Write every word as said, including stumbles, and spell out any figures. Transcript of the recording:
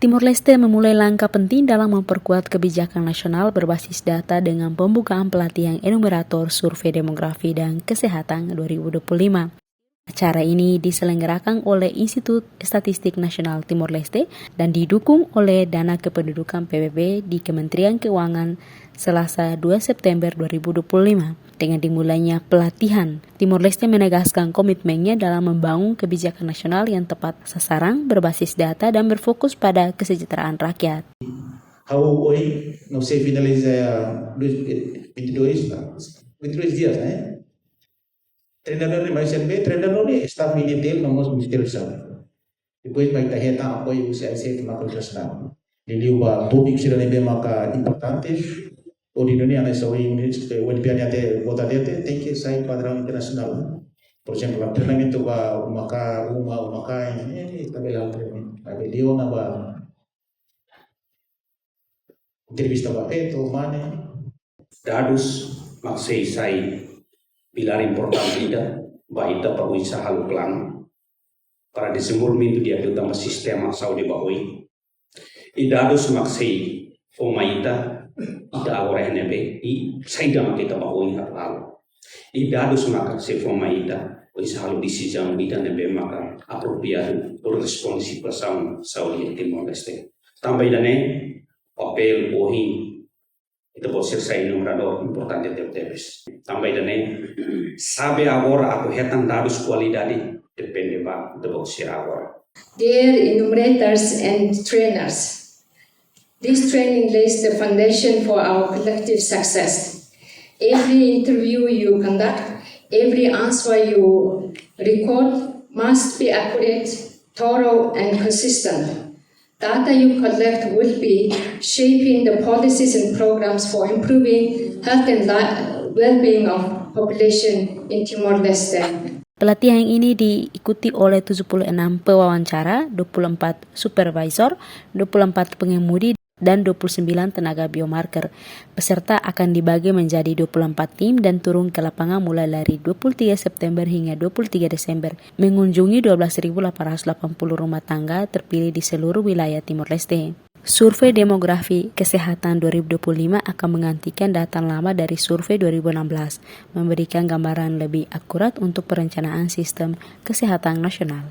Timor-Leste memulai langkah penting dalam memperkuat kebijakan nasional berbasis data dengan pembukaan pelatihan enumerator survei demografi dan kesehatan dua ribu dua puluh lima. Acara ini diselenggarakan oleh Institut Estatistik Nasional Timor-Leste dan didukung oleh Dana Kependudukan P B B di Kementerian Keuangan, Selasa dua September dua ribu dua puluh lima. Dengan dimulainya pelatihan, Timor-Leste menegaskan komitmennya dalam membangun kebijakan nasional yang tepat sasaran, berbasis data, dan berfokus pada kesejahteraan rakyat. Ha'u ohin, no sei finaliza, eh, dois, eh, vinte e dois, ah, vinte e dois dias, né? Treinadór ne'e mai husi N B, treinadór ne'e staff N T L no mós Ministériu Saúde. Depois mai ita hetan apoiu husi A I C T maka internasionál. Liuliu ba tópiku sira ne'ebé maka importante, hodi nune'e hanesan ohin, eh, U N P A ne'e atu vota de'it, tenke sai padraun internasionál. Por ezemplu, ba treinamentu ba uma-kain, uma, uma-kain, eh, ita bele halo treinamentu. Maibé liu ona ba entrevista ba feto, mane. Dadus mak sei sai pilár importante ida ba ita para oinsá halo planu para dezenvolvimentu di'ak liután ba sistema saúde ba oin. I dadus mak sei fó mai ita, ita agora iha ne'ebé, i saida mak ita ba oin atu halo. I dadus maka sei fó mai ita oinsá halo desizaun ida ne'ebé maka apropriadu hodi responde situasaun saúde iha Timor-Leste. Tanba ida-ne'e, papél ohin ita-boot sira sai enumeradór importante tebetebes. Tanba ida-ne'e, sabe agora atu hetan dadus kualidade depende ba ita-boot sira agora. Dear enumerators and trainers, this training lays the foundation for our collective success. Every interview you conduct, every answer you record must be accurate, thorough, and consistent. Data you collect will be shaping the policies and programs for improving health and li-, well-being of population in Timor-Leste. Pelatihan ini diikuti oleh tujuh puluh enam pewawancara, dua puluh empat supervisor, dua puluh empat pengemudi, dan dua puluh sembilan tenaga biomarker. Peserta akan dibagi menjadi dua puluh empat tim dan turun ke lapangan mulai dari dua puluh tiga September hingga dua puluh tiga Desember, mengunjungi dua belas ribu delapan ratus delapan puluh rumah tangga terpilih di seluruh wilayah Timor-Leste. Survei demografi kesehatan dua ribu dua puluh lima akan menggantikan data lama dari survei dua ribu enam belas, memberikan gambaran lebih akurat untuk perencanaan sistem kesehatan nasional.